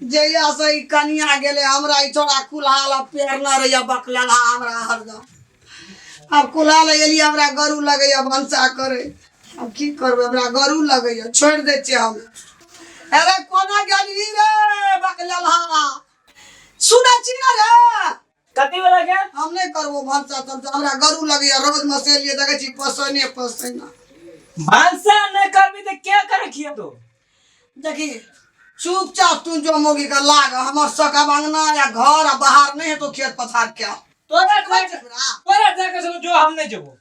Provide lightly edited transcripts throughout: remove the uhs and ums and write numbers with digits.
जहिया से ई कनिया गेलै हमरा ई छोड़ा कुल्हा ला पेरना रहैया बकलला हमरा हरदम। आब कुल्हा लए एलियै, हमरा गरू लगैया भनसा करे। आब की करबै, हमरा गरू लगैया, छोड़ि दै छियै हम। अरे कोना गेली रे बकलला, सुनै छी ने रे? कथी वाला के? हम नहि करबो भनसा तनसा, हमरा गरू लगैया। रोज मसेलियै, देखै छी पसैने पसैना। भनसा नहि करबी तऽ के करे खिया तो? देखी, चुपचाप तू जो मोगी के लाग, हमर सबके आब अंगना या घर आ बाहर नहीं हेतो खेत पथार के। तोरा तोरा जाके सब जो, हम नहीं जेबो।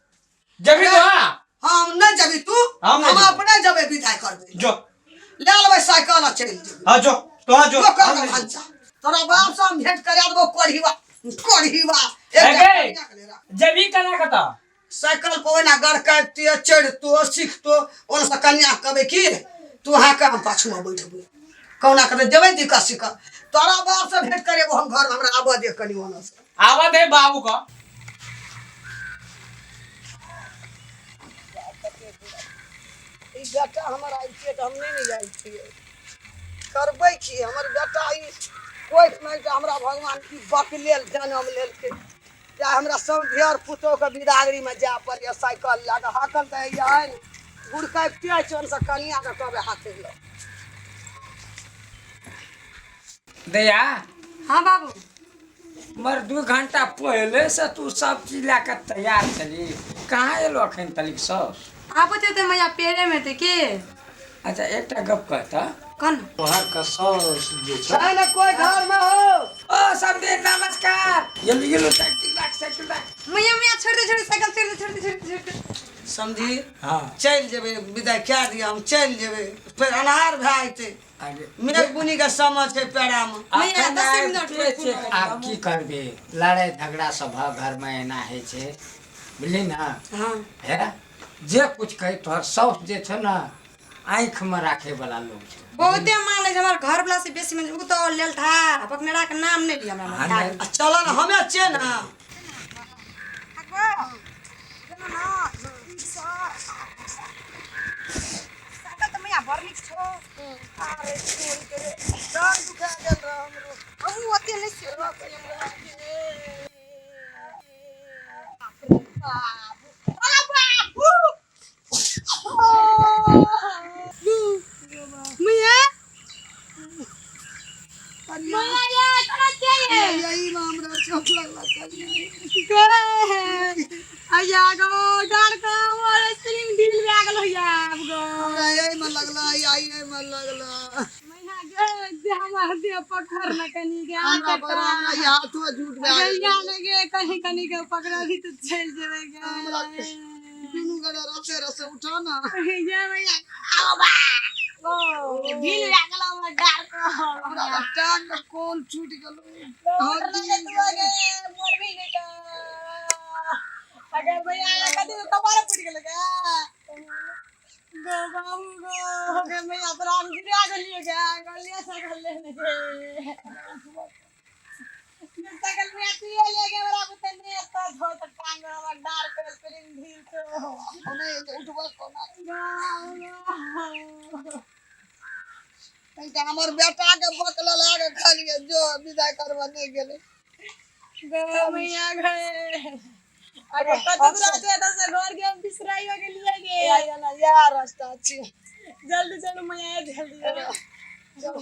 जेबी तो हाँ। हम नहीं जेबी तू। हम नहीं हम जेबो। अपने जेबे, विदाई करबे। जो। ले लेबै साइकिल आ चलि जेबै। हाँ जो तो, हाँ जो। जो कर हम नहीं भनसा, तोरा बाप से हम भेंट करा देबो। कोढ़ीवा कोढ़ीवा। ए गे। जेबी कना कता? साइकिल पर ओहिना गड़कैते चढ़तो सीखतो, ओना से कन्या कहबै की तू अहाँ के हम पाछू में बैठबै, कहुना कते जेबै दिक्कत सिक्कत। तोरा बाप से भेंट करेबो हम घर में, हमरा आबऽ दे कनी ओना से। आवा दे बाबू का। ई बेटा हमर आयल छियै तऽ हम नहि ने जाइ छियै, करबै की? हमर बेटा ई कोइख मारि कऽ हमरा भगवान की बकलेल जनम लेलकै, चाहे हमरा सब धियार पुतोहके बिदागरीमे जाय पड़ैए साइकिल लए कऽ। हाकल तऽ होइए है ने, गुड़कैबते छै से कनियाके कहबै हाकै लए। दया। हाँ बाबू। मर 2 घंटा पहले से तू सब चीज लए के तैयार छली, कहाँ एलो अखन तलिक सौस? आबो ते मैया पेरे में ते के। अच्छा एकटा गप कहता। कौन? तोहर के सौस जे छौ। छै ने कोई घर में हो? ओ समधी नमस्कार। गेलु गेलु, साइकिल राख, साइकिल राख। मैया मैया छोड़ दे, छोड़ दे साइकिल, छोड़ दे, छोड़ दे, छोड़ दे, छोड़ दे। समझी? हाँ। चलि जेबै, विदाई कए दिअ, हम चलि जेबै, फेर अन्हार भए जेतै। आगे। मेघ बुनी के समय छै पेड़ा में। मैया, अखन 10 आबि मिनट के रुकू छै, ने। आब की करबे, लड़ाई झगड़ा सब घर में एना होइ छै, बुझली ने? हाँ। हे जे कुछ कही, तोहर साउस जे छौ ने आँखि में राखे वाला लोग छै। बहुते मानै छै, हमर घर वाला से बेसी मानै छै। उ तऽ लेल था पकनेरा के नाम नहि लिअ हमरा। हाँ, नहि। आ चल ने, हमे छियै ने। डाँग दुखा गेल रह हमरो। हमहूँ ओते नहि सिखलहुँ। मैया मैया ये कोना चाहिए? यही में हमरा चोट लगला कनिया। अया गो डर के हमर स्प्रिंग ढील भए गेल होइया आब गो। हमरा यही में लगला, यही में लगला। मैया गे, दे हमर देह पकड़ न कनी गे। हमरा बड़ा हमरा ई हाथो झूठ भए गेल। गैया ने गे, कहीं कनी के पकड़बी तऽ चलि जेबै गे। हमरा दुनू गरे रसे रसे उठा ना। ये मैया आओ बा ओ ढील भए गेल हमर डार के। हमरा तऽ टांग के कोल छूटि गेल। अगर भैया कथी कपार फूटि गेल गे? गो बाबू गो, गे मैया तोरा हम गिरा देलियै गे, गलिए सकल लेने गे। सकल में अथी ले गे, बड़ा बुते ने एता धो त टांग हमर डार के स्प्रिंग ढील छौ। नहि उठबै कोना? गो। कनिटा हमर बेटा के बकल लागे खालिए जो विदाई करबऽ नहि गेलै। गो मैया गए अरे कत दूर आते तऽ से घर के हम बिसराइयो गेलियै गे। या ना या रास्ता छी। जल्दी चलू मैया, जल्दी चलू।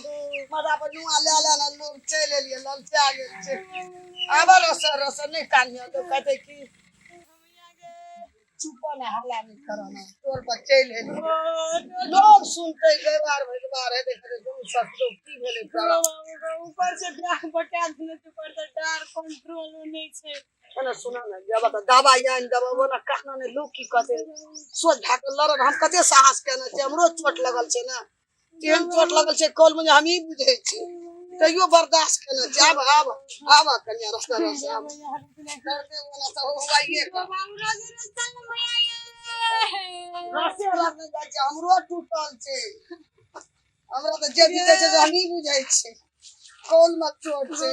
माथा पर जुआ ले ले ने लोग चलि एलियै, ललचा गेल छै। आब रस रस नहि कानियो, लोग कहतै की। चुप ने, हल्ला नहि करऽ ने, टोल पर चलि एलियै, लोग सुनतै, व्यवहार भैसबार हेतै, कहतै दुनू ससुरो की भेलै तोरा? ऊपर से ब्याह बटा देने छै, ऊपर से डर कंट्रोल नहि छै। एना सुना ने, जब तऽ दबाइ आनि देबो ने, कहना ने लोग की कहतै। सोच भए कऽ लड़ब, हम कते साहस केने छियै। हमरो चोट लगल छै ने, तेहन चोट लगल छै कॉल में जे हमही बुझै छी, तैयो बर्दाश्त केने छी। आब आब आब कनिया, रस्ता रस्ता आब डरते वाला सब हुआइए कऽ। रसे रसे जाइ छै, हमरो टूटल छै। हमरा तऽ जे बीते छै से हमही बुझै छी। कौल में चोट छै।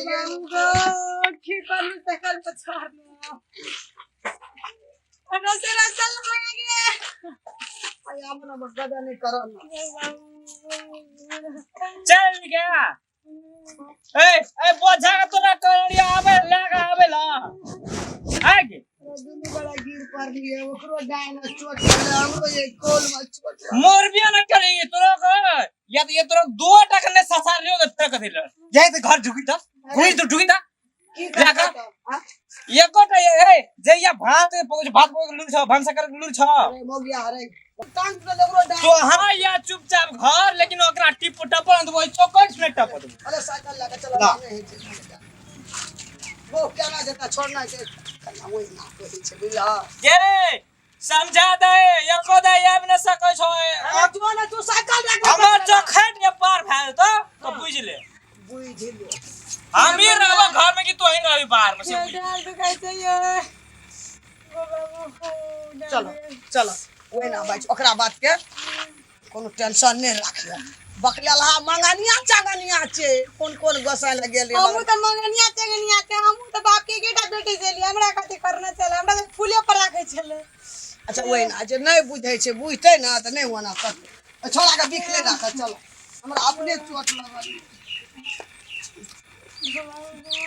की करू, सकल पर छोड़लहुँ। रसे रसे मैया गे। आब ने गदा नहि करब ने। चल गया। ए ए बोझा के तोरा करलिया आबे लगा आबे ला आगे दुनू बड़ा गिर पड़लियै ओकरो डाइन चोट लगलै हमरो ये कोल में चोट लगलै। मोर भी न करी तोरा के या तो ये तोरा दो टका ने ससार लियो तो फेर कथि ले जाय तो घर झुकी ता घुई तो झुकी ता की लगा। करबै तब, हाँ? एकोटा ए जइया भात पकड़ भात पकड़ लूर छ भनसा कर लूर छ अरे मौगिया अरे टांग तो ओकरो डाइन तो हां या चुपचाप घर लेकिन ओकरा टिप टपल देबो चौकट में टप देबो अरे साइकिल लगा चला ला। नहीं छै वो केना जेता छोड़ना छै कन्ना ओहि ना कहै छै बुझला ये समझा दे एको दे आबि न सकै छौ अरे तू ने तू साइकिल रख हमर चौखट के पार भए जेतौ तो बुझ ले बुझ ले हम ही रहबो घर में कि तू ही रहबी बाहर में से बुझ। डाल दुखाइ छै ये गो बाबू चलो चलो ओहि ना बात ओकरा बात के कोनो टेंशन नहि राखियो बकलेलहा मंगनिया चंगनिया छै कोन कोन गोसाइ लग गेल हमहूँ तऽ मंगनिया चंगनिया छै हमहूँ तऽ बाप के एकेटा बेटी छलियै हमरा कथी करना छलै हमरा तऽ फूले पर राखै छलै अच्छा ओहि ना जे नहि बुझै छै बुझतै ने तऽ नहि ओना करतै छोड़ा के बिख नहि राखत चलो हमरा अपने चोट लगल गो बाबू गो।